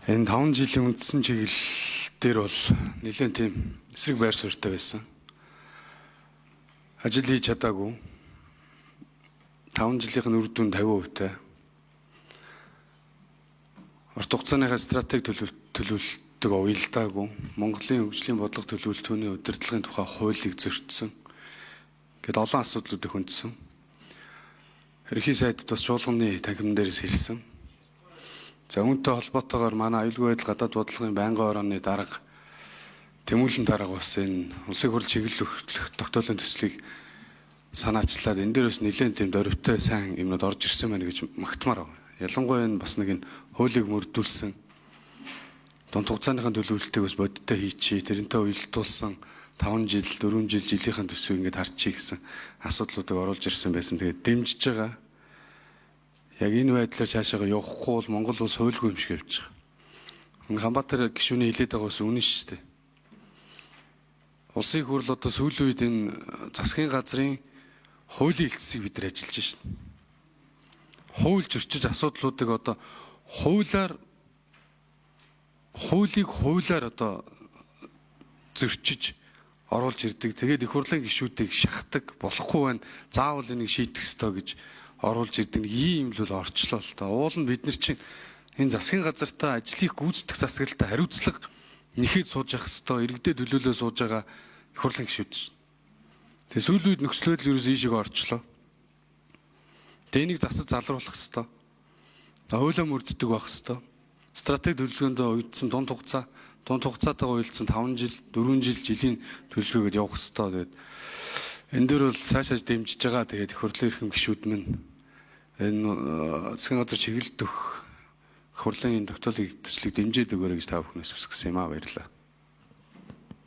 Энэ 5 жилийн үндсэн чиглэл дээр бол нэлээд тийм эсрэг байр суурьтай байсан. Ажил хийж чадаагүй. 5 жилийнх нь үр дүн 50% тай. Урт хугацааныхаа стратеги төлөвлөлтөг уялдаагүй. Монголын хөгжлийн бодлого төлөвлөлтөөний удирдлагын тухай хуулийг зөрчсөн. Гэт олон асуудлуудыг хөндсөн. Ерөнхий сайдд бас чуулганы танхимн дээрээс хэлсэн. За үүнтэй холбоотойгоор манай аюулгүй байдал гадаад бодлогын байнгын орооны дарга Тэмүүлэн дарга бас энэ улсын хурл чиглэл өгөх тогтоолын төслийг санаачлаад энэ дээр бас нэлээд тийм дөрвтэй сайн юмнууд орж ирсэн байна гэж магтмаар байна. Ялангуяа энэ бас нэг энэ хуулийг мөрдүүлсэн дунд хугацааныхаа төлөвлөлтийг бас бодиттой хийчихье. Тэрнтэй уялдуулсан 5 жил, 4 жил жилийнхэн төсвийг ингээд харчих гэсэн асуудлуудыг оруулж ирсэн байсан. Тэгээд дэмжиж байгаа. Яг энэ байдлаар цаашаага явахгүй бол Монгол улс хуйлгүй юм шиг явж байгаа. Хамбаатар гишүүний хэлээд байгаа бас үнэн шүү дээ. Улсын хурл одоо сүүлийн үед энэ засгийн газрын хуулийн хэлтсийг бид нар ажиллаж шин. Хууль зөрчиж асуудлуудыг одоо хуулиар хуулийг хуулиар одоо зөрчиж оруулж ирдэг. Тэгээд их хурлын гишүүдийг шахдаг, болохгүй байна. Заавал энийг шийдэх ёстой гэж оруулж ирдэг. Нэг ийм юм л орчлоо л та. Уул нь бид нар чинь энэ засгийн газартаа ажлыг гүйцэтгэх засаглалтай хариуцлага нэхэд сууж явах ёстой. Иргэдэд төлөөлөө сууж байгаа их хурлын гишүүд шин. Тэгээ сүүлийн үед нөхцөл байдал ерөөс ийшээгээ орчлоо. Тэгээ энийг засаж залруулах ёстой. Хуулиа мөрддөг байх ёстой. Стратеги төлөвлөгөөндөө уйдсан дунд хугацаа, дунд хугацаатайгаа уялдсан 5 жил, 4 жил жилийн төлөвлөгөөд явах ёстой. Тэгээд энэ дээр бол цаашаа дэмжиж байгаа. Тэгээд их хурлын эрхэм гишүүд минь энэ засгийн газар чиглэлд өгөх их хурлын энэ тогтоолыг төслийг дэмжиж өгөөрэй гэж та бүхнээс хүсгэсэн юм аа. Баярлалаа.